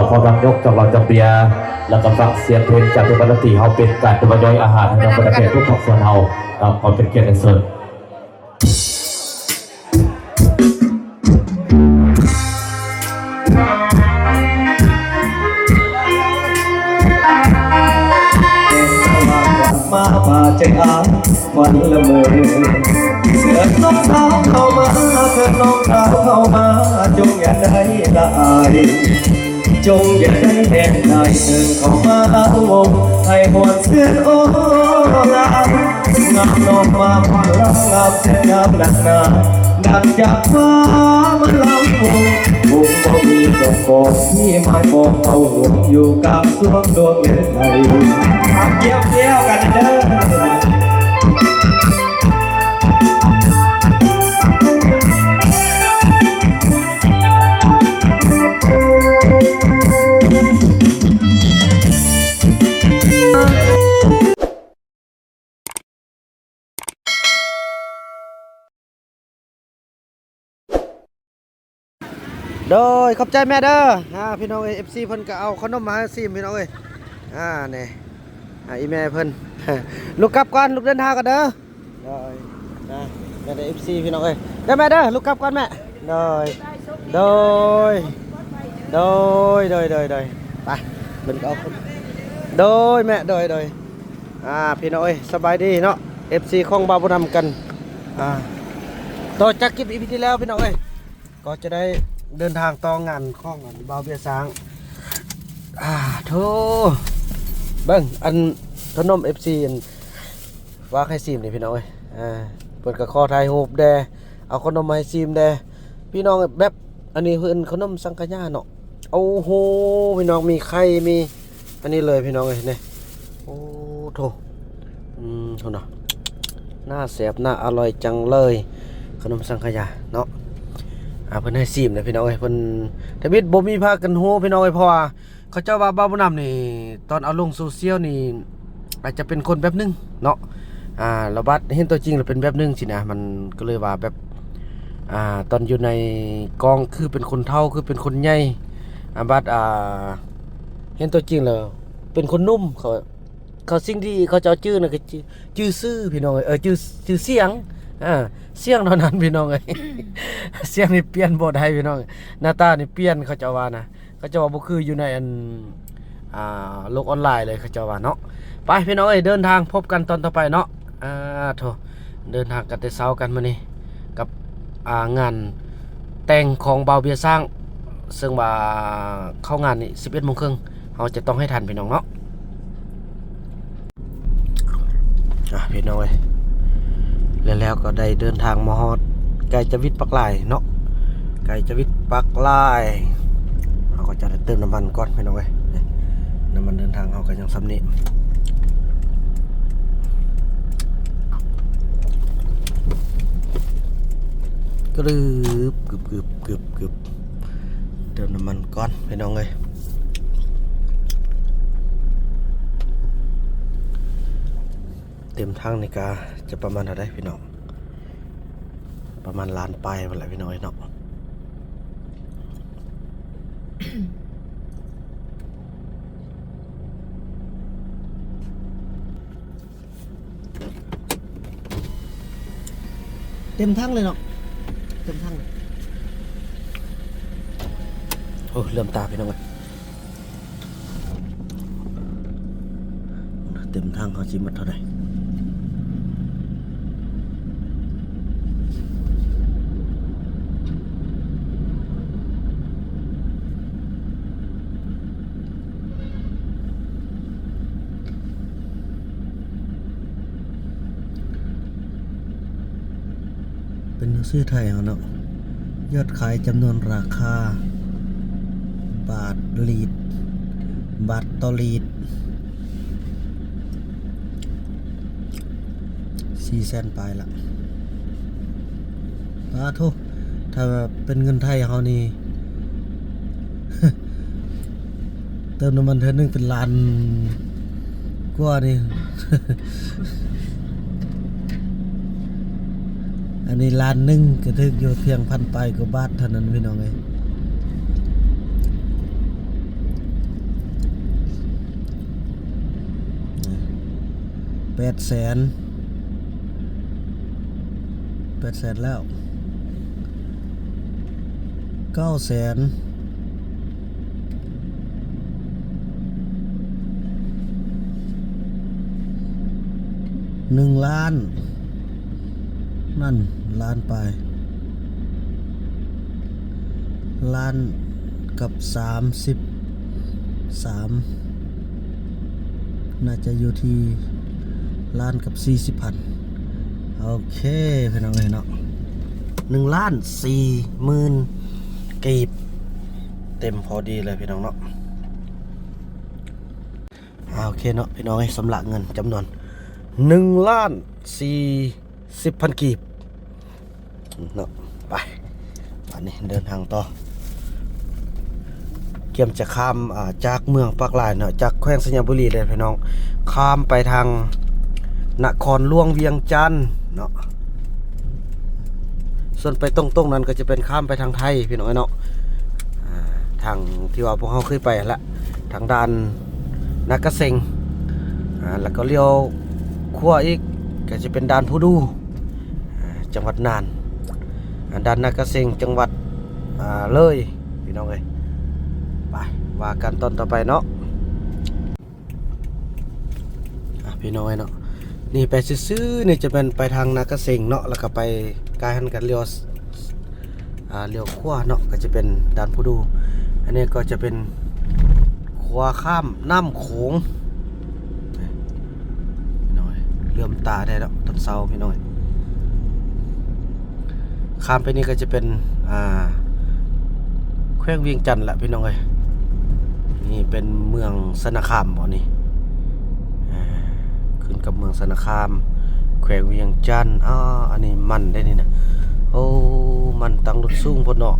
ຂໍຟັງຍົກຈອກເຫຼົ້າຈອກເບຍ ແລ້ວກໍຟັງສຽງເພງຈາກເທກບານດນະຕີເຮົາ ເປັນການທະຍອາຍອາຫານໃຫ້ກັບບັນດາແຂກທຸກພາກສ່ວນເຮົາ ເນາະ ຂໍເປັນກຽດໃນສ່ວນ ມາພາໃຈອ້າຍຝັນລະເມີ ເຊີນນ້ອງສາວເຂົ້າມາ ເຊີນນ້ອງສາວເຂົ້າມາ ຈົ່ງຢ່າໄດ້ລະອາຍ ຈົ່ງຢ່າໄດ້ແບກນາຍ ເຊີນເຂົ້າມາເອົາວົງ ໃຫ້ມ່ວນຊື່ນໂອລາ ງາມນ້ອງມາພາລາ ງາມແທ້ງາມນັກໜາ ດັງຈາກຟ້າມາລຳວົງ ວົງບໍ່ມີເຈົ້າຂອງ ມີໝາຍປອງເຝົ້າຫ່ວງ ຢູ່ກາງສວງດວງເລືອດໄຫຼ ກຽມແກ້ວກັນເດີ. ໂດຍ ຂອບໃຈແມ່ເດີ. ອ່າ ພີ່ນ້ອງເອີຍ ເອັຟຊີເພິ່ນກໍເອົາຂະໜົມມາໃຫ້ຊີມ ພີ່ນ້ອງເອີຍ. ອ່າ ນີ້ ອ່າ ອີແມ່ເພິ່ນ ລູກກັບກ່ອນ ລູກເດີນທາງກ່ອນເດີ. ໂດຍ ນະ ແມ່ເດີ ເອັຟຊີ ພີ່ນ້ອງເອີຍ ເດີແມ່ເດີ ລູກກັບກ່ອນແມ່. ໂດຍ ໂດຍ ໂດຍ ໂດຍ ໂດຍ ໂດຍ ໄປ ເພິ່ນກໍເອົາ ໂດຍແມ່ ໂດຍ ໂດຍ. ອ່າ ພີ່ນ້ອງເອີຍ ສະບາຍດີເນາະ ເອັຟຊີຂອງບ່າວບຸນນຳກັນ. ອ່າ ຕໍ່ຈາກຄລິບອີພີທີ່ແລ້ວ ພີ່ນ້ອງເອີຍ ກໍຈະໄດ້ເດີນທາງຕໍ່ງານຂອງອັນບ່າວເບຍຊ້າງ. ອ່າ ໂທ້ ເບິ່ງອັນຂະໜົມ ເອັຟຊີ ອັນ ຝາກໃຫ້ຊີມນີ້ ພີ່ນ້ອງເອີຍ. ອ່າ ເພິ່ນກໍຂໍຖ່າຍຮູບແດ່ ເອົາຂະໜົມມາໃຫ້ຊີມແດ່ ພີ່ນ້ອງ. ແບບ ອັນນີ້ເອີ້ນຂະໜົມສັງຂະຫຍາເນາະ. ໂອ້ໂຫ ພີ່ນ້ອງ ມີໄຂ່ ມີອັນນີ້ເລີຍ ພີ່ນ້ອງເອີຍ ນີ້. ໂອ້ໂທ້ ອືມ ພຸ້ນນະ ໜ້າແຊບ ໜ້າອະລ່ອຍຈັງເລີຍ ຂະໜົມສັງຂະຫຍາເນາະ. ອ່າ ເພິ່ນໃຫ້ຊີມເລີຍ ພີ່ນ້ອງເອີຍ ເພິ່ນທຳອິດບໍ່ມີພາກັນຮູ້ ພີ່ນ້ອງເອີຍ ເພາະວ່າ ເຂົາເຈົ້າວ່າບ່າວບຸນນຳນີ້ ຕອນເອົາລົງໂຊຊຽວນີ້ ອາດຈະເປັນຄົນແບບໜຶ່ງເນາະ ອ່າ ແລ້ວບັດເຫັນຕົວຈິງແລ້ວເປັນແບບໜຶ່ງຊີ້ນະ. ມັນກໍເລີຍວ່າແບບ ອ່າ ຕອນຢູ່ໃນກ້ອງຄືເປັນຄົນເຖົ້າ ຄືເປັນຄົນໃຫຍ່ ອ່າ ບັດ ອ່າ ເຫັນຕົວຈິງແລ້ວເປັນຄົນໜຸ່ມ. ເຂົາ ເຂົາ ສິ່ງທີ່ເຂົາເຈົ້າຈື່ນະ ຄືຈື່ ຈື່ຊື່ ພີ່ນ້ອງເອີຍ ເອີ ຈື່ ຈື່ສຽງ ອ່າ ສຽງເທົ່ານັ້ນ ພີ່ນ້ອງເອີຍ. ສຽງນີ້ປ່ຽນບໍ່ໄດ້ ພີ່ນ້ອງ ໜ້າຕານີ້ປ່ຽນ ເຂົາເຈົ້າວ່ານະ. ເຂົາເຈົ້າວ່າບໍ່ຄືຢູ່ໃນອັນ ອ່າ ໂລກອອນລາຍເລີຍ ເຂົາເຈົ້າວ່າເນາະ. ໄປ ພີ່ນ້ອງເອີຍ ເດີນທາງ ພົບກັນຕອນຕໍ່ໄປເນາະ. ອ່າ ໂທ້ ເດີນທາງກັນແຕ່ເຊົ້າກັນມື້ນີ້ ກັບ ອ່າ ງານແຕ່ງຂອງບ່າວເບຍຊ້າງ ເຊິ່ງວ່າເຂົ້າງານນີ້ສິບເອັດໂມງເຄິ່ງ ເຮົາຈະຕ້ອງໃຫ້ທັນ ພີ່ນ້ອງເນາະ. ອ່ະ ພີ່ນ້ອງເອີຍ ແລ້ວ ແລ້ວກໍໄດ້ເດີນທາງມາຮອດໄກຈະວິດປາກລາຍເນາະ ໄກຈະວິດປາກລາຍ. ເຮົາກໍຈະໄດ້ເຕີມນ້ຳມັນກ່ອນ ພີ່ນ້ອງເອີຍ ນ້ຳມັນເດີນທາງເຮົາກໍຍັງສ່ຳນີ້ ກະລຶບ ກຶບ ກຶບ ກຶບ ກຶບ. ເຕີມນ້ຳມັນກ່ອນ ພີ່ນ້ອງເອີຍ. ເຕັມຖັງນີ້ກະຈະປະມານເທົ່າໃດພີ່ນ້ອງ? ປະມານລ້ານປາຍພຸ້ນແຫຼະພີ່ນ້ອງເອີຍເນາະ. ເຕັມຖັງເລີຍເນາະ ເຕັມຖັງເລີຍ. ໂອ້ ເຫຼື້ອມຕາພີ່ນ້ອງເອີຍ. ເຕັມຖັງເຮົາຊິໝົດເທົ່າໃດ? ເປັນໜັງສືໄທເຮົາເນາະ ຍອດຂາຍ ຈຳນວນ ລາຄາ ບາດ ລີດ ບາດຕໍ່ລີດ ສີ່ແສນປາຍລະ ປາໂທ. ຖ້າວ່າເປັນເງິນໄທເຮົານີ້ ເຕີມນ້ຳມັນເທື່ອໜຶ່ງເປັນລ້ານກວ່ານີ້ ອັນນີ້ລ້ານໜຶ່ງກໍຖືກຢູ່ ພຽງພັນປາຍກວ່າບາດເທົ່ານັ້ນພີ່ນ້ອງເອີຍ. ແປດແສນ ແປດແສນແລ້ວ ເກົ້າແສນ ໜຶ່ງລ້ານ ນັ້ນ ລ້ານປາຍ ລ້ານກັບສາມສິບສາມ ໜ້າຈະຢູ່ທີ່ລ້ານກັບສີ່ສິບພັນ. ໂອເຄ ພີ່ນ້ອງເອີຍເນາະ ໜຶ່ງລ້ານສີ່ໝື່ນກີບ ເຕັມພໍດີເລີຍພີ່ນ້ອງເນາະ. ອ່າ ໂອເຄເນາະ ພີ່ນ້ອງເອີຍ ຊຳລະເງິນຈຳນວນໜຶ່ງລ້ານສີ່ສິບພັນກີບເນາະ. ໄປ ບາດນີ້ເດີນທາງຕໍ່ ກຽມຈະຂ້າມ ອ່າ ຈາກເມືອງປາກລາຍເນາະ ຈາກແຂວງໄຊຍະບູລີເດ້ພີ່ນ້ອງ ຂ້າມໄປທາງນະຄອນຫຼວງວຽງຈັນເນາະ. ສ່ວນໄປຕົງໆນັ້ນກໍຈະເປັນຂ້າມໄປທາງໄທພີ່ນ້ອງເອີຍເນາະ ອ່າ ທາງທີ່ວ່າພວກເຮົາເຄີຍໄປຫັ້ນລະ ທາງດ່ານນາກະເຊັງ ອ່າ ແລ້ວກໍລ້ຽວຂວາອີກ ກໍຈະເປັນດ່ານພູດູ ອ່າ ຈັງຫວັດນ່ານ ອ່າ ດ່ານນາກະເຊັງ ຈັງຫວັດ ອ່າ ເລີຍ ພີ່ນ້ອງເອີຍ. ໄປ ວ່າກັນຕອນຕໍ່ໄປເນາະ. ອ່ະ ພີ່ນ້ອງເອີຍເນາະ ນີ້ໄປຊື່ໆນີ້ຈະແມ່ນໄປທາງນາກະເຊັງເນາະ ແລ້ວກໍໄປກາຍຫັ້ນກໍລ້ຽວ ອ່າ ລ້ຽວຂວາເນາະ ກໍຈະເປັນດ່ານພູດູ. ອັນນີ້ກໍຈະເປັນຂົວຂ້າມນ້ຳໂຂງ ພີ່ນ້ອງເອີຍ ເຫຼື້ອມຕາແທ້ເນາະຕອນເຊົ້າ ພີ່ນ້ອງເອີຍ. ຂ້າມໄປນີ້ກໍຈະເປັນ ອ່າ ແຂວງວຽງຈັນລະພີ່ນ້ອງເອີຍ. ນີ້ເປັນເມືອງໄຊນະຄາມບໍ່ນີ້ ອ່າ ຂຶ້ນກັບເມືອງໄຊນະຄາມ ແຂວງວຽງຈັນ. ອ້າ ອັນນີ້ມັນໄດ໋ນີ້ນະ ໂອ້ ມັນຕັ້ງລົດສູງພຸ້ນເນາະ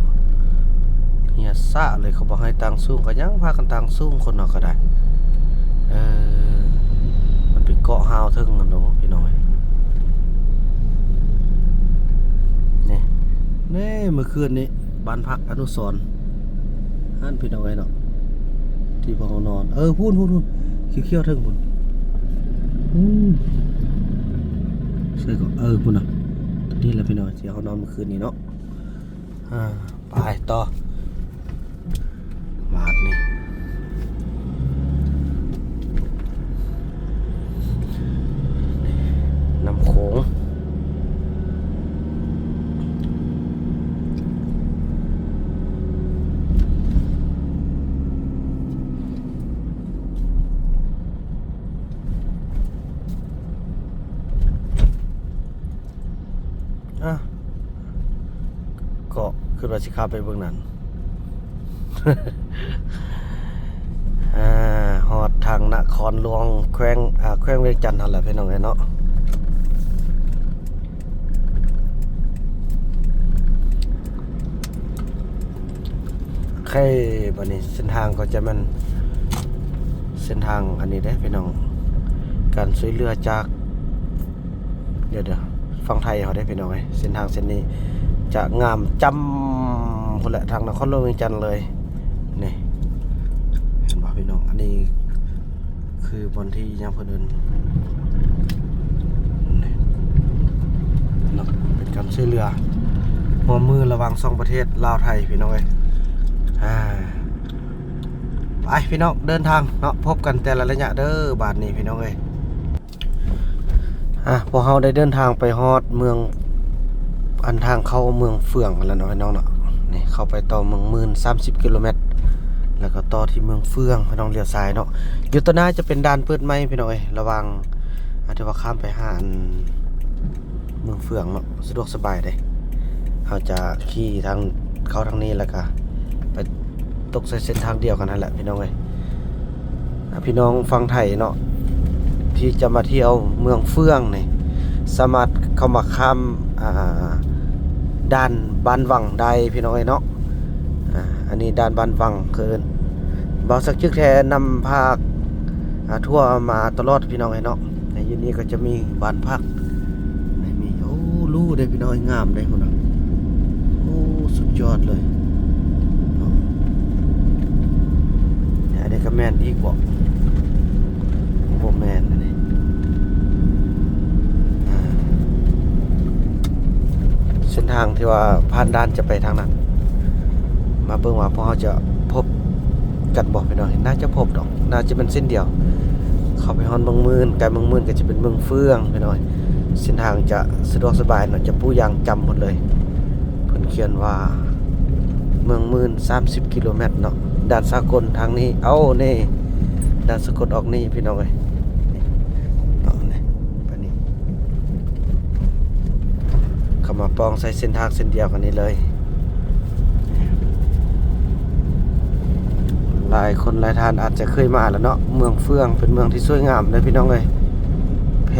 ເຫຍສະເລີຍ. ເຂົາບໍ່ໃຫ້ຕັ້ງສູງກໍຍັງພາກັນຕັ້ງສູງ ຄົນເຮົາກໍໄດ້ ເອີ ມັນໄປເກາະຮາວເທິງຫັ້ນໂດ ພີ່ນ້ອງເອີຍ. ນີ້ ແນ່ ມື້ຄືນນີ້ບ້ານພັກອະນຸສອນຫັ້ນ ພີ່ນ້ອງເອີຍເນາະ ທີ່ພວກເຮົານອນ. ເອີ ພຸ້ນໆໆ ຂຽວໆເທິງພຸ້ນ ອືມ ໃສ່ກໍ ເອີ ພຸ້ນນະ ນີ້ແຫຼະພີ່ນ້ອງ ທີ່ເຮົານອນມື້ຄືນນີ້ເນາະ. ອ່າ ໄປຕໍ່ ບາດນີ້ ນ້ຳໂຂງ. ອ່ະ ກໍຄິດວ່າຊິຂ້າມໄປເບິ່ງນັ້ນ. ອ່າ ຮອດທາງນະຄອນຫຼວງແຂວງ ອ່າ ແຂວງວຽງຈັນຫັ້ນແຫຼະ ພີ່ນ້ອງເອີຍເນາະ. ໂອເຄ ບາດນີ້ເສັ້ນທາງກໍຈະແມ່ນເສັ້ນທາງອັນນີ້ເດ້ພີ່ນ້ອງ ການຊ່ວຍເຫຼືອຈາກ ດຽວໆ ຝັ່ງໄທເຮົາເດ້ພີ່ນ້ອງເອີຍ. ເສັ້ນທາງເສັ້ນນີ້ຈະງາມຈ້ຳພຸ້ນແຫຼະ ທາງນະຄອນຫຼວງວຽງຈັນເລີຍ. ນີ້ ເຫັນບໍ່ພີ່ນ້ອງ ອັນນີ້ຄືບ່ອນທີ່ຫຍັງເພິ່ນເອີ້ນ ນີ້ເນາະ ເປັນການຊ່ວຍເຫຼືອຮ່ວມມືລະຫວ່າງສອງປະເທດລາວໄທພີ່ນ້ອງເອີຍ. ອ່າ ໄປພີ່ນ້ອງ ເດີນທາງເນາະ ພົບກັນແຕ່ລະໄລຍະເດີ ບາດນີ້ພີ່ນ້ອງເອີຍ. ອ່ະ ພວກເຮົາໄດ້ເດີນທາງໄປຮອດເມືອງ ອັນທາງເຂົ້າເມືອງເຟືອງຫັ້ນແຫຼະເນາະ ພີ່ນ້ອງເນາະ. ນີ້ເຂົ້າໄປຕໍ່ເມືອງໝື່ນ ສາມສິບກິໂລແມັດ ແລ້ວກໍຕໍ່ທີ່ເມືອງເຟືອງ ພີ່ນ້ອງ ລ້ຽວຊ້າຍເນາະ. ຢູ່ຕໍ່ໜ້າຈະເປັນດ່ານເປີດໃໝ່ ພີ່ນ້ອງເອີຍ ລະຫວ່າງ ອ່າ ທີ່ວ່າຂ້າມໄປຫາອັນ ເມືອງເຟືອງເນາະ ສະດວກສະບາຍເດ້. ເຮົາຈະຂີ່ທາງເຂົ້າທາງນີ້ ແລ້ວກະໄປຕົກໃສ່ເສັ້ນທາງດຽວກັນຫັ້ນແຫຼະ ພີ່ນ້ອງເອີຍ. ອ່າ ພີ່ນ້ອງຝັ່ງໄທເນາະ ທີ່ຈະມາທ່ຽວເມືອງເຟືອງນີ້ ສາມາດເຂົ້າມາຂ້າມ ອ່າ ດ່ານບ້ານວັງໄດ້ ພີ່ນ້ອງເອີຍເນາະ. ອ່າ ອັນນີ້ດ່ານບ້ານວັງ ຄືບ່າວສັກຈຶກແທ້ນຳພາ ອ່າ ທົວມາຕະຫຼອດ ພີ່ນ້ອງເອີຍເນາະ. ໃນຢູ່ນີ້ກໍຈະມີບ້ານພັກ ໃນມີ ໂອ້ ຫຼູເດ້ພີ່ນ້ອງ ງາມເດ້ພຸ້ນນະ. ໂອ້ ສຸດຍອດເລີຍເນາະ. ອັນນີ້ກໍແມ່ນອີກບໍ່? ບໍ່ແມ່ນ ອັນນີ້ ທາງທີ່ວ່າຜ່ານດ່ານຈະໄປທາງນັ້ນ ມາເບິ່ງວ່າພວກເຮົາຈະພົບກັນບໍ່ພີ່ນ້ອງ. ໜ້າຈະພົບດອກ ໜ້າຈະແມ່ນເສັ້ນດຽວ ເຂົ້າໄປຮອດເມືອງໝື່ນ ໃກ້ເມືອງໝື່ນກໍຈະເປັນເມືອງເຟືອງພີ່ນ້ອງ. ເສັ້ນທາງຈະສະດວກສະບາຍເນາະ ຈະປູຢາງຈຳໝົດເລີຍ. ເພິ່ນຂຽນວ່າເມືອງໝື່ນ ສາມສິບກິໂລແມັດເນາະ ດ່ານສາກົນທາງນີ້. ເອົານີ້ ດ່ານສາກົນອອກນີ້ພີ່ນ້ອງເອີຍ ນີ້ເນາະ ນີ້ ໄປນີ້ ເຂົ້າມາປ່ອງໃສ່ເສັ້ນທາງເສັ້ນດຽວກັນນີ້ເລີຍ. ຫຼາຍຄົນຫຼາຍທ່ານອາດຈະເຄີຍມາແລ້ວເນາະ ເມືອງເຟືອງເປັນເມືອງທີ່ສວຍງາມເດ້ພີ່ນ້ອງເອີຍ. ແພ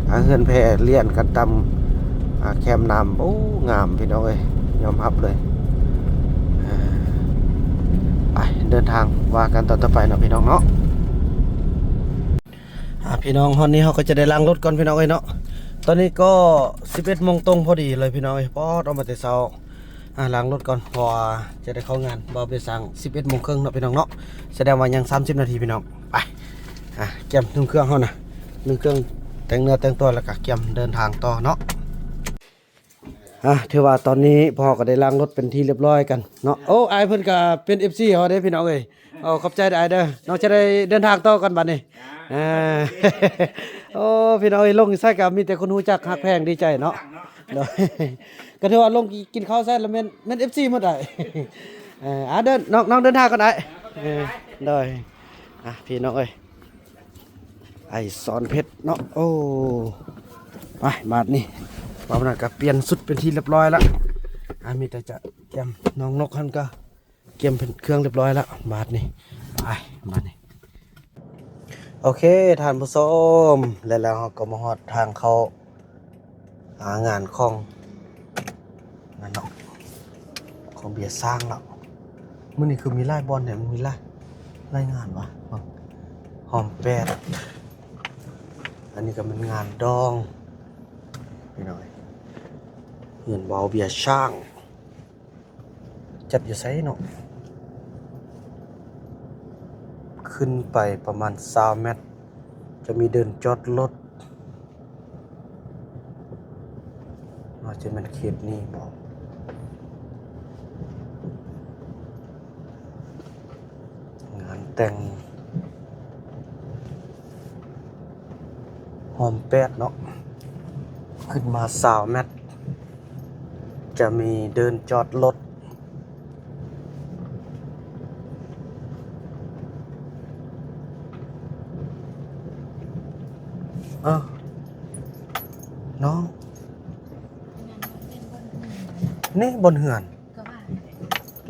ອາ ເຮືອນແພລຽນກັນຕາມ ອາ ແຄມນ້ຳ ໂອ້ ງາມພີ່ນ້ອງເອີຍ ຍອມຮັບເລີຍ. ອາ ໄປເດີນທາງວ່າກັນຕອນຕໍ່ໄປເນາະພີ່ນ້ອງເນາະ. ອາ ພີ່ນ້ອງ ຮອດນີ້ເຮົາກໍຈະໄດ້ລ້າງລົດກ່ອນພີ່ນ້ອງເອີຍເນາະ. ຕອນນີ້ກໍສິບເອັດໂມງຕົງພໍດີເລີຍພີ່ນ້ອງເອີຍ ປອດອອກມາແຕ່ເຊົ້າ. ອາ ລ້າງລົດກ່ອນ ເພາະວ່າຈະໄດ້ເຂົ້າງານບ່າວເບຍຊ້າງສິບເອັດໂມງເຄິ່ງເນາະພີ່ນ້ອງເນາະ. ສະແດງວ່າຍັງສາມສິບນາທີພີ່ນ້ອງ. ໄປ ອາ ກຽມນຸ່ງເຄື່ອງເຮົານະ ນຸ່ງເຄື່ອງແຕ່ງເນື້ອແຕ່ງຕົວ ແລ້ວກໍກຽມເດີນທາງຕໍ່ເນາະ. ອາ ຖືວ່າຕອນນີ້ພວກເຮົາກໍໄດ້ລ້າງລົດເປັນທີ່ລຽບຮ້ອຍກັນເນາະ. ໂອ້ ອ້າຍເພິ່ນກໍເປັນເອັຟຊີເຮົາເດ້ພີ່ນ້ອງເອີຍ. ໂອ້ ຂອບໃຈເດີອ້າຍເດີ. ນ້ອງຈະໄດ້ເດີນທາງຕໍ່ກັນບັດນີ້. ອາ ໂອ້ ພີ່ນ້ອງເອີຍ ລົງໃສ່ກໍມີແຕ່ຄົນຮູ້ຈັກຮັກແພງ ດີໃຈເນາະ. ໂດຍ ກໍຖືວ່າລົງກິນເຂົ້າໃສ່ລະແມ່ນ ແມ່ນເອັຟຊີໝົດໄດ໋. ເອີ ອາ ເດີນ ນ້ອງ ນ້ອງເດີນທາງກ່ອນອ້າຍ. ເອີ ໂດຍ ອາ ພີ່ນ້ອງເອີຍ ໄອສອນເພັດເນາະ. ໂອ້ ໄປບາດນີ້ ວ່ານັ້ນກໍປ່ຽນຊຸດເປັນທີ່ລຽບຮ້ອຍລະ. ອາ ມີແຕ່ຈະກຽມ ນ້ອງນົກຫັ້ນກໍກຽມເປັນເຄື່ອງລຽບຮ້ອຍລະ. ບາດນີ້ ໄປ ບາດນີ້ ໂອເຄ ທ່ານຜູ້ຊົມ ແລະ ແລ້ວເຮົາກໍມາຮອດທາງເຂົ້າ ອາ ງານຂອງນັ້ນເນາະ ຂອງເບຍຊ້າງເນາະ. ມື້ນີ້ຄືມີຫຼາຍບ່ອນແທ້ ມັນມີຫຼາຍ ຫຼາຍງານວະ. ຫອມແປດ ອັນນີ້ກໍແມ່ນງານດອງ ພີ່ນ້ອງເອີຍ. ເຮືອນບ່າວເບຍຊ້າງ ຈັດຢູ່ໃສເນາະ? ຂຶ້ນໄປປະມານຊາວແມັດ ຈະມີເດີ່ນຈອດລົດ. ອາດຈະແມ່ນເຂດນີ້ບໍ? ງານແຕ່ງຫອມແປດເນາະ ຂຶ້ນມາຊາວແມັດ ຈະມີເດີ່ນຈອດລົດ. ອ້າວ ນ້ອງ ນີ້ບ່ອນເຮືອນ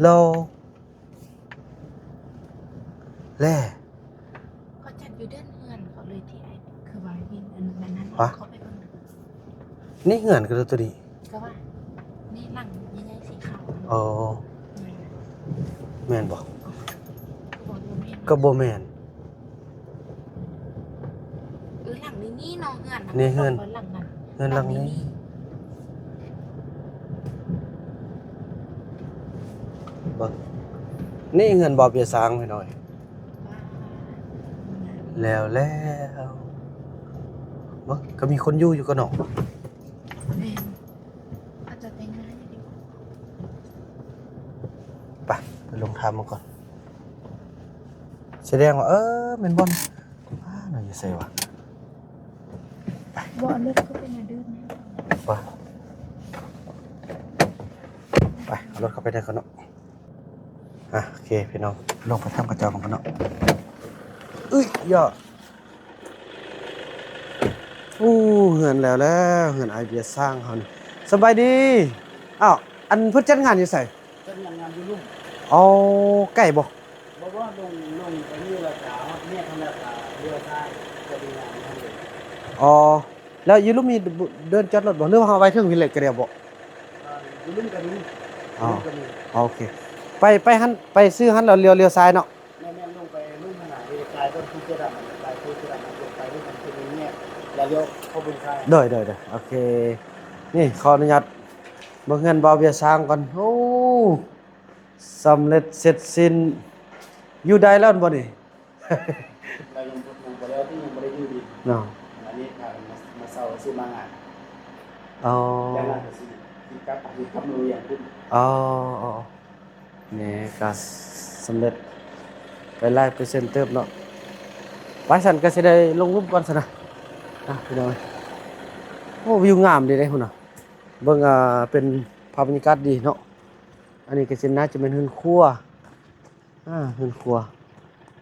ແລ້ວ ແລະ ເຂົາຈັດຢູ່ເດີ່ນເຮືອນເຂົາເລີຍ ທີ່ອ້າຍຄືວ່າເຫັນອັນນັ້ນ ຫວະ ເຂົ້າໄປເບິ່ງ ນີ້ເຮືອນກໍຕົວນີ້ ກໍວ່ານີ້ຫຼັງໃຫຍ່ໆ ສີຂາວ. ອໍ ແມ່ນ ແມ່ນບໍ່? ກໍບໍ່ແມ່ນ ກໍບໍ່ແມ່ນ. ເອີ ຫຼັງນີ້ ນີ້ເນາະ ເຮືອນ ນີ້ເຮືອນ ເຮືອນຫຼັງນີ້ ເບິ່ງ ນີ້ເຮືອນບ່າວເບຍຊ້າງພີ່ນ້ອງ. ແລ້ວ ແລ້ວ ເບິ່ງ ກໍມີຄົນຢູ່ ຢູ່ກັນເນາະ. ແມ່ນ ອາດຈະແຕ່ງງານຢູ່. ໄປ ໄປລົງຖາມມັນກ່ອນ. ສະແດງວ່າ ເອີ ແມ່ນບ່ອນ ອ້າ ນາງຢູ່ໃສວະ? ບໍ່ ເອົາລົດເຂົ້າໄປໃນເດີນ ໄປ ໄປ ເອົາລົດເຂົ້າໄປໃນກ່ອນເນາະ. ອ່ະ ໂອເຄ ພີ່ນ້ອງ ລົງໄປຖາມເຂົາເຈົ້າມັນກ່ອນເນາະ. ເອີຍ ຢ່າ ໂອ້ ເຮືອນແລ້ວ ແລ້ວ ເຮືອນອ້າຍເບຍຊ້າງເຮົານີ້. ສະບາຍດີ. ອ້າວ ອັນເພິ່ນຈັດງານຢູ່ໃສ? ຈັດງານ ງານຢູ່ລຸ່ມ. ອໍ ໃກ້ບໍ່? ບໍ່ ບໍ່ ລົງ ລົງໄປນີ້ແລ້ວກະຮອດແຍກຫັ້ນແລ້ວກະລ້ຽວຊ້າຍ ຈະມີງານຢູ່ຫັ້ນເລີຍ. ອໍ ແລ້ວຢູ່ລຸ່ມມີເດີ່ນຈອດລົດບໍ່ ຫຼືວ່າເຮົາໄວ້ເທິງພີ້ເລີຍກະໄດ້ບໍ່? ອ່າ ຢູ່ລຸ່ມກະມີ. ອໍ ຢູ່ລຸ່ມກະມີ. ໂອເຄ ໄປ ໄປຫັ້ນ ໄປຊື່ຫັ້ນແລ້ວລ້ຽວ ລ້ຽວຊ້າຍເນາະ. ແມ່ນໆ ລົງໄປລຸ່ມຫັ້ນນະ ທີ່ກາຍຕົ້ນຄູເສືອດຳ ກາຍຄູເສືອດຳ ລົງໄປລຸ່ມຫັ້ນຈະມີແຍກ ແລ້ວລ້ຽວເຂົ້າເບິ່ງຊ້າຍ. ໂດຍ ໂດຍ ໂດຍ ໂອເຄ. ນີ້ຂໍອະນຸຍາດເບິ່ງເຮືອນບ່າວເບຍຊ້າງກ່ອນ. ໂອ້ ສຳເລັດເສັດສິ້ນ. ຢູ່ໄດ້ແລ້ວບໍ່ນີ້? ຍັງບໍ່ ຍັງບໍ່ໄດ້ ຍັງບໍ່ໄດ້ຢູ່ດີເນາະ. ອັນນີ້ພາກັນມາ ມາເຊົ່າຊື້ມາງານ. ອໍ ຢ່າງນັ້ນກໍຊິ ກັບອັນນີ້ ກັບໂຮງຮຽນພຸ້ນ. ອໍ ນີ້ກໍສຳເລັດໄປຫຼາຍເປີເຊັນເຕີບເນາະ. ໄປ ຊັ້ນກໍຊິໄດ້ລົງຫຼຸບກ່ອນຊັ້ນນະ. ອ່ະ ພີ່ນ້ອງເອີຍ ໂອ້ ວິວງາມດີເດ້ພຸ້ນນະ. ເບິ່ງ ອ່າ ເປັນພາບບັນຍາກາດດີເນາະ. ອັນນີ້ກໍຊິ ໜ້າຈະແມ່ນເຮືອນຄົວ ອ່າ ເຮືອນຄົວ.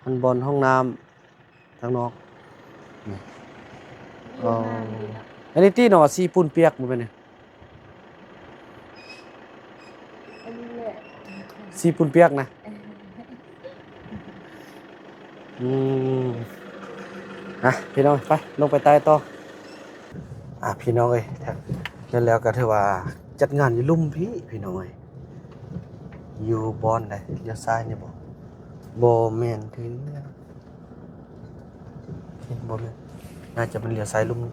ອັນບ່ອນຫ້ອງນ້ຳທາງນອກນີ້. ອໍ ອັນນີ້ຕິເນາະ ວ່າສີປູນປຽກ ບໍ່ແມ່ນນີ້? ອັນນີ້ແຫຼະ ສີປູນປຽກນະ. ເອີ ອືມ ອ່ະ ພີ່ນ້ອງ ໄປ ລົງໄປໃຕ້ຕໍ່. ອ່ະ ພີ່ນ້ອງເອີຍ ແລ້ວ ແລ້ວກໍຖືວ່າຈັດງານຢູ່ລຸ່ມພີ້ ພີ່ນ້ອງເອີຍ. ຢູ່ບ່ອນໃດ? ລ້ຽວຊ້າຍນີ້ບໍ່? ບໍ່ແມ່ນເທື່ອ. ເຫັນບໍ່ແມ່ນ ໜ້າຈະແມ່ນລ້ຽວຊ້າຍລຸ່ມນີ້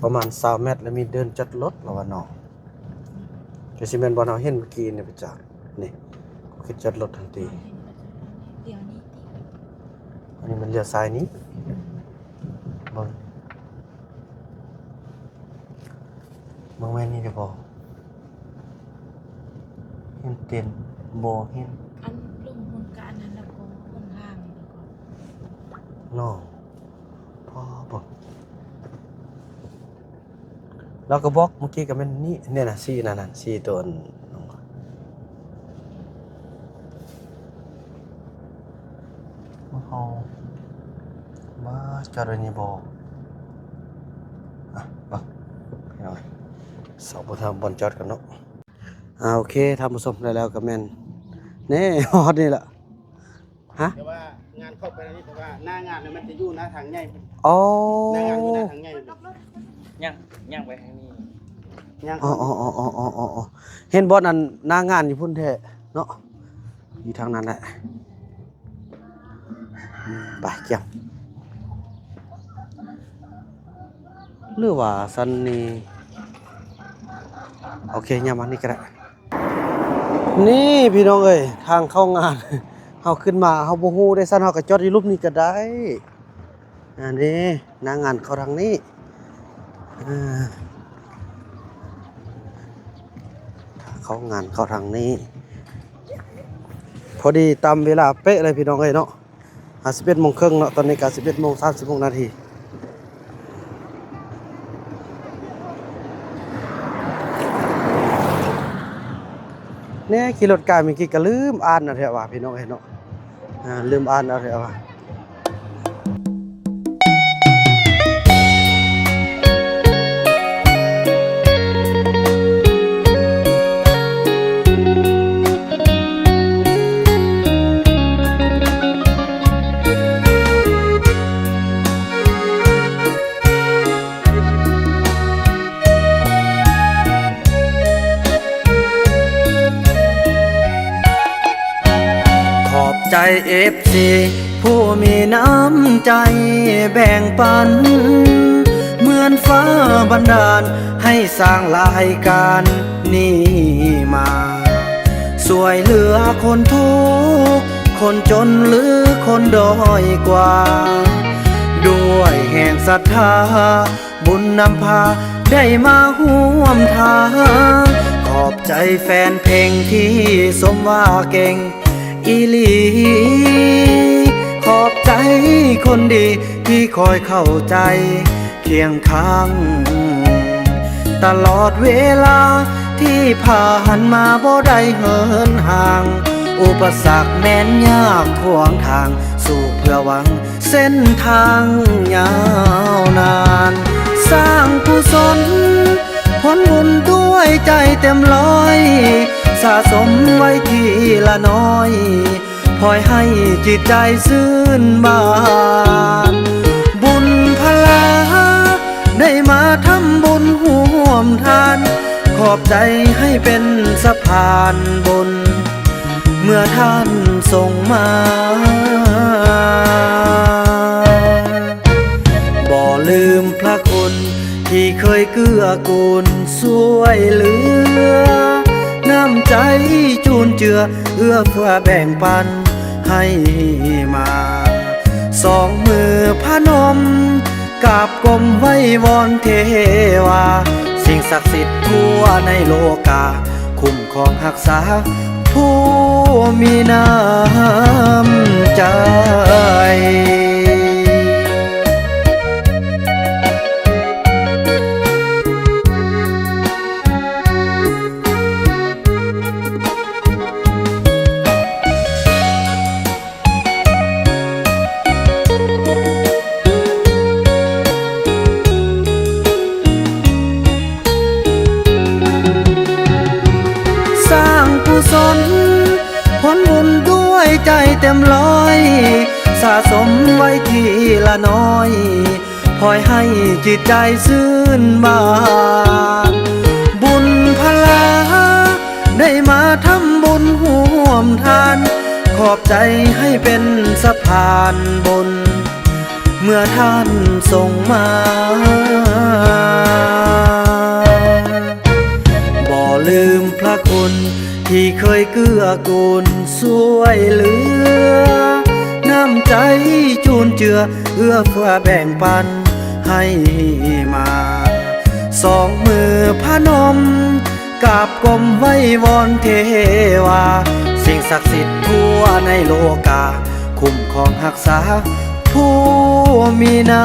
ປະມານຊາວແມັດ ແລ້ວມີເດີ່ນຈອດລົດ ລາວວ່າເນາະ. ກໍຊິແມ່ນບ່ອນເຮົາເຫັນເມື່ອກີ້ນີ້ປະຈັກ ນີ້ ເຂດຈອດລົດຫັ້ນຕິ. ອັນນີ້ແມ່ນລ້ຽວຊ້າຍນີ້ ເບິ່ງ. ບໍ່ແມ່ນນີ້ເດ້ບໍ່? ເຫັນເຕັນ ບໍ່ເຫັນ ອັນລົງຮຸ່ນກະອັນນັ້ນແລ້ວກໍຫົນທາງນີ້ແລ້ວກໍເນາະ. ພໍເບິ່ງ ລາວກໍບອກເມື່ອກີ້ກໍແມ່ນນີ້ ນີ້ນະ ສີ່ນັ້ນນະ ສີ່ຕົວ ເຮົາມາຈອດໄວ້ນີ້ບໍ່? ອ່ະ ເບິ່ງ ພີ່ນ້ອງ ຊອກເບິ່ງທາງບ່ອນຈອດກັນເນາະ. ອ່າ ໂອເຄ ທ່ານຜູ້ຊົມ ແລ້ວ ແລ້ວກໍແມ່ນ ແນ່ ຮອດນີ້ລະ. ຮະ? ແຕ່ວ່າງານເຂົ້າໄປໃນນີ້ ເພາະວ່າໜ້າງານມັນຈະຢູ່ໜ້າທາງໃຫຍ່. ອໍ ໜ້າງານຢູ່ໜ້າທາງໃຫຍ່. ຍ່າງ ຍ່າງໄປທາງນີ້ ຍ່າງ ອໍ ເຂົ້າ ອໍ ເຫັນບ່ອນອັນໜ້າງານຢູ່ພຸ້ນແທ້ເນາະ. ຢູ່ທາງນັ້ນແຫຼະ ໄປ ກຽມ ຫຼືວ່າຊັ້ນນີ້ ໂອເຄ ຍ່າງມານີ້ກໍໄດ້. ນີ້ພີ່ນ້ອງເອີຍ ທາງເຂົ້າງານ ເຮົາຂຶ້ນມາ ເຮົາບໍ່ຮູ້ເດ້ ຊັ້ນເຮົາກໍຈອດຢູ່ລຸ່ມນີ້ກໍໄດ້. ອັນນີ້ ໜ້າງານເຂົ້າທາງນີ້ ເຂົ້າງານເຂົ້າທາງນີ້ ພໍດີຕາມເວລາເປະເລີຍພີ່ນ້ອງເອີຍເນາະ. ອ່າ ສິບເອັດໂມງເຄິ່ງເນາະ ຕອນນີ້ກໍສິບເອັດໂມງສາມສິບຫົກນາທີ. ແນ່ ຂີ່ລົດກາຍເມື່ອກີ້ກໍລືມອ່ານເອົາແທ້ວ່າ ພີ່ນ້ອງເອີຍເນາະ. ອ່າ ລືມອ່ານເອົາແທ້ວ່າ. ຂອບໃຈເອັຟຊີ ຜູ້ມີນ້ຳໃຈແບ່ງປັນ ເໝືອນຟ້າບັນດານໃຫ້ສ້າງລາຍການນີ້ມາ ຊ່ວຍເຫຼືອຄົນທຸກຄົນຈົນ ຫຼື ຄົນດ້ອຍກວ່າ ດ້ວຍແຮງສັດທາ ບຸນນຳພາໄດ້ມາຮ່ວມທາງ. ຂອບໃຈແຟນເພງທີ່ຊົມວ່າເກັ່ງອີ່ຫຼີ ຂອບໃຈຄົນດີທີ່ຄອຍເຂົ້າໃຈຄຽງຂ້າງ ຕະຫຼອດເວລາທີ່ຜ່ານມາບໍ່ໄດ້ເຫີນຫ່າງ ອຸປະສັກແມ່ນຍາກຂວາງທາງ ສູ້ເພື່ອຫວັງ ເສັ້ນທາງຍາວນານ ສ້າງກຸສົນຜົນບຸນດ້ວຍໃຈເຕັມຮ້ອຍ ສະສົມໄວ້ທີລະໜ້ອຍ ພອຍໃຫ້ຈິດໃຈຊື່ນບານ ບຸນພະລາໄດ້ມາທຳບຸນຮ່ວມທານ ຂອບໃຈໃຫ້ເປັນສະພານບຸນ ເມື່ອທ່ານສົ່ງມາ ບໍ່ລືມພະຄຸນທີ່ເຄີຍເກື້ອກູນຊ່ວຍເຫຼືອ ນ້ຳໃຈຈູນເຈືອ ເອື້ອເຟື້ອແບ່ງປັນໃຫ້ມາ ສອງມືພະນົມ ກາບກົ້ມໄຫວ້ວອນເທວາ ສິ່ງສັກສິດທົ່ວໃນໂລກາ ຄຸ້ມຄອງຮັກສາຜູ້ມີນ້ຳໃຈ. ສ້າງກຸສົນຜົນບຸນດ້ວຍໃຈເຕັມຮ້ອຍ ສະສົມໄວ້ທີລະໜ້ອຍ ພອຍໃຫ້ຈິດໃຈຊື່ນບານ ບຸນພະລາ ໄດ້ມາທຳບຸນຮ່ວມທານ ຂອບໃຈໃຫ້ເປັນສະພານບຸນ ເມື່ອທ່ານສົ່ງມາ ບໍ່ລືມພະຄຸນທີ່ເຄີຍເກື້ອກູນຊ່ວຍເຫຼືອ ນ້ຳໃຈຈູນເຈືອ ເອື້ອເຟື້ອແບ່ງປັນໃຫ້ມາ ສອງມືພະນົມ ກາບກົ້ມໄຫວ້ວອນເທວາ ສິ່ງສັກສິດທົ່ວໃນໂລກາ ຄຸ້ມຄອງຮັກສາຜູ້ມີນ້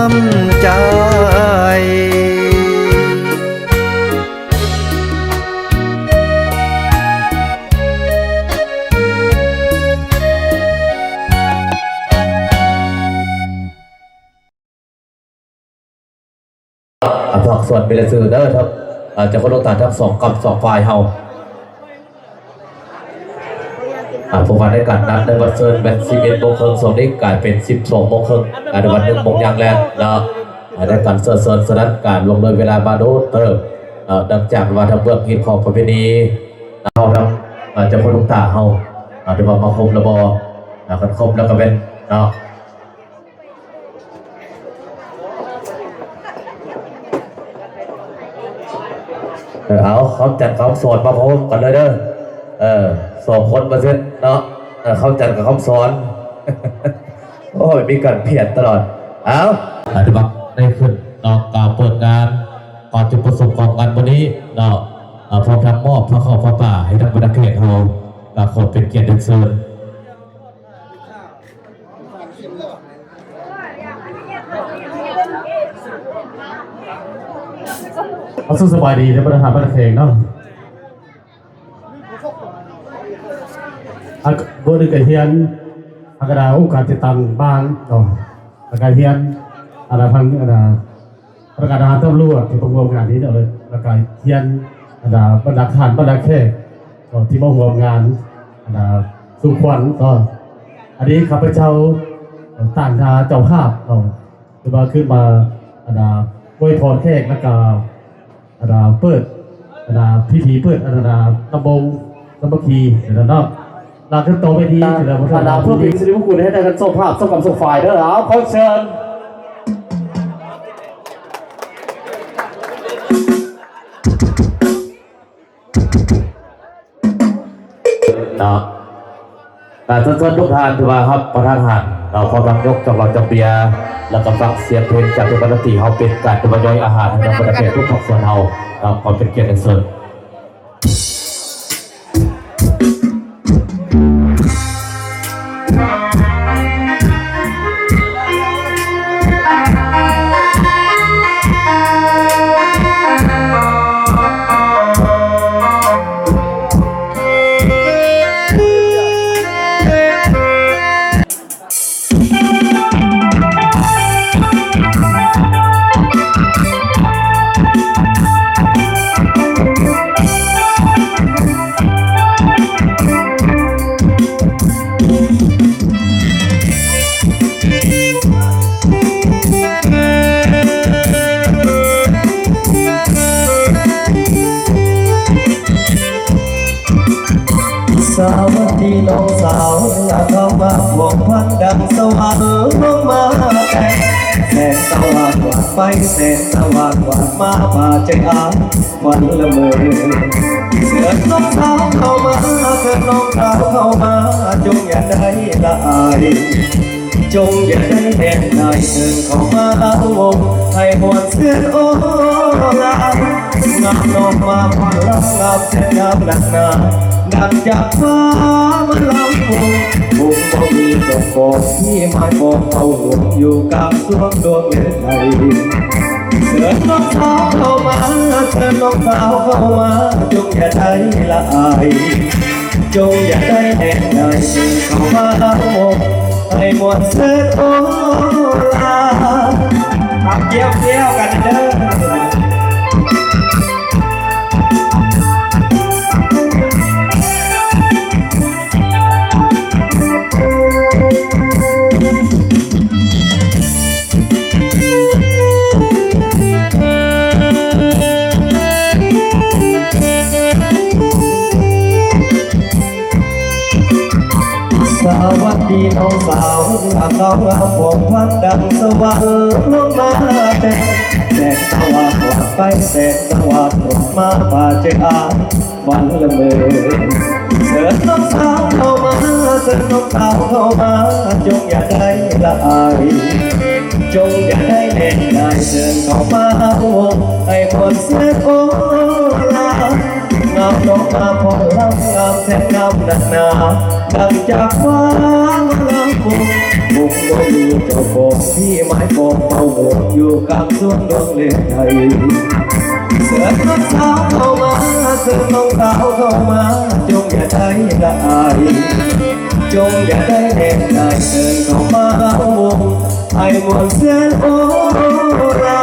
ຳໃຈ. ອ່າ ພາກສ່ວນເປັນລາຍຊື່ເດີ ທາງ ອ່າ ເຈົ້າຄອນໂດຕາທັງສອງກັບສອງຝ່າຍເຮົາ ອ່າ ເພາະວ່າໃນການນັດໃນວັນເຊີນແມ່ນສິບເອັດໂມງເຄິ່ງ ຊ່ວງນີ້ກາຍເປັນສິບສອງໂມງເຄິ່ງ ກາຍເປັນວັນໜຶ່ງໂມງຢ່າງແລງເນາະ ອ່າ ໃນການເຊີນ ສະນັ້ນການລ່ວງເລີຍເວລາມາໂດນເຕີບ ເອີ ເນື່ອງຈາກວ່າທາງເບື້ອງຮີດຄອງປະເພນີເຮົາ ທາງ ອ່າ ເຈົ້າຄອນໂດຕາເຮົາ ອ່າ ຖືວ່າມາຄົບແລ້ວບໍ່ ອ່າ ຄັນຄົບແລ້ວກໍແມ່ນເນາະ ເອີ ເອົາ ຄຳຈັນ ຄຳສອນມາພ້ອມກັນເລີຍເດີ ເອີ ສອງຄົນມາເຊັນເນາະ ເອີ ຄຳຈັນກັບຄຳສອນ ໂອ້ຍ ມີການພຽນຕະຫຼອດ ເອົາ ອາດຈະມັກໄດ້ຂຶ້ນເນາະ ກ່າວເປີດງານ ກ່ອນຈຸດປະສົງຂອງງານມື້ນີ້ເນາະ ເອີ ພ້ອມທັງມອບຜ້າເຂົ້າຜ້າປາໃຫ້ທັງບັນດາແຂກເຮົາ ກໍຂໍເປັນກຽດຮຽນເຊີນ. ເອົາ ສະບາຍດີເດີ ບັນດາທ່ານບັນດາແຂກເນາະ ອາ ມື້ນີ້ກໍຮຽນ ອາກະດາອົງການຈັດຕັ້ງບ້ານເນາະ ແລ້ວກໍຮຽນ ອາກະດາທາງ ອາກະດາ ພະນັກງານທະຫານຕຳຫຼວດທີ່ມາຮ່ວມງານນີ້ເນາະ ແລ້ວກໍຮຽນ ບັນດາທ່ານບັນດາແຂກເນາະ ທີ່ມາຮ່ວມງານ ສູ່ຂວັນເນາະ ອັນນີ້ຂ້າພະເຈົ້າ ຕາງໜ້າເຈົ້າພາບເນາະ ຄືວ່າຂຶ້ນມາ ອວຍພອນແຂກ ແລ້ວກໍ ເປີດ ພິທີເປີດ ລຳວົງສາມັກຄີເນາະ ແລ້ວຂຶ້ນຕໍ່ເວທີ ເພື່ອເປັນສິລິມຸງຄຸນໃຫ້ແກ່ທັງສອງພາກ ສອງກັບສອງຝ່າຍເດີ ເອົາ ຂໍເຊີນ. ເນາະ ການເຊີນຊວນທຸກທ່ານທີ່ວ່າຮັບປະທານອາຫານເນາະ ພ້ອມທັງຍົກຈອກເຫຼົ້າຈອກເບຍ ແລ້ວກໍຟັງສຽງເພງຈາກທຸກຄະນະດນຕຣີ ເຮົາເປັນການທຳມະຍອຍອາຫານໃຫ້ກັບບັນດາແຂກທຸກພາກສ່ວນເຮົາເນາະ ຂໍເປັນກຽດເຊີນ. ສະຫວັດດີນ້ອງສາວ ເມື່ອເຂົ້າມາພົວພັນ ດັ່ງສະຫວ່າງລົງມາແຕ່ ແສງສະຫວ່າງຫວາດໄປ ແສງສະຫວ່າງຫວາດມາ ພາໃຈອ້າຍຂວັນລະເມີ. ເຊີນນ້ອງສາວເຂົ້າມາ ເຊີນນ້ອງສາວເຂົ້າມາ ຈົ່ງຢ່າໄດ້ລະອາຍ. ຈົ່ງຢ່າໄດ້ແນບກາຍເຊີນເຂົ້າມາເວົ້າ ໃຫ້ມ່ວນຊື່ນໂອລາ ງາມນ້ອງມາພອນລຳງາມແທ້ງາມນັກໜາ ດັງຈາກຟ້າມາລຳວົງ ຄົງບໍ່ມີເຈົ້າຂອງທີ່ໝາຍປອງເຝົ້າຫ່ວງ ຢູ່ກາງສວງດວງເລືອດໄຫຼ ເຊີນນ້ອງສາວເຂົ້າມາ ເຊີນນ້ອງສາວເຂົ້າມາ ຈົ່ງຢ່າໄດ້ລະອາຍ ຈົ່ງຢ່າໄດ້ແນບກາຍເຊີນເຂົ້າມາເວົ້າ ໃຫ້ມ່ວນຊື່ນໂອລາ ເອົາ ກ່ຽວໆກັນເດີ. ສະຫວັດດີນ້ອງສາວ ອາການງາມຂອງຂວັນ ດັ່ງສະຫວ່າງລົງມາແຕ່ ແສງສະຫວ່າງຫວານໄປ ແສງສະຫວ່າງລົງມາ ພາເຈົ້າອາ ວັນລະເມີ ເຊີນນ້ອງສາວເຂົ້າມາ ເຊີນນ້ອງສາວເຂົ້າມາ ຈົ່ງຢ່າໄດ້ລະອາຍ ຈົ່ງຢ່າໄດ້ແນບກາຍ ເຊີນເຂົ້າມາເວົ້າ ໃຫ້ມ່ວນຊື່ນໂອລາ ງາມນ້ອງມາພໍລຳ ງາມແທ້ງາມນັກໜາ ດັ່ງຈາກຟ້າມາລຳວົງ ຄົງບໍ່ມີເຈົ້າຂອງທີ່ໝາຍປອງເຝົ້າຫ່ວງ ຢູ່ກາງສວງດວງເລືອດໄຫຼ ເຊີນນ້ອງສາວເຂົ້າມາ ເຊີນນ້ອງສາວເຂົ້າມາ ຈົ່ງຢ່າໄດ້ລະອາຍ ຈົ່ງຢ່າໄດ້ແນບກາຍ ເຊີນເຂົ້າມາເວົ້າ ໃຫ້ມ່ວນຊື່ນໂອລາ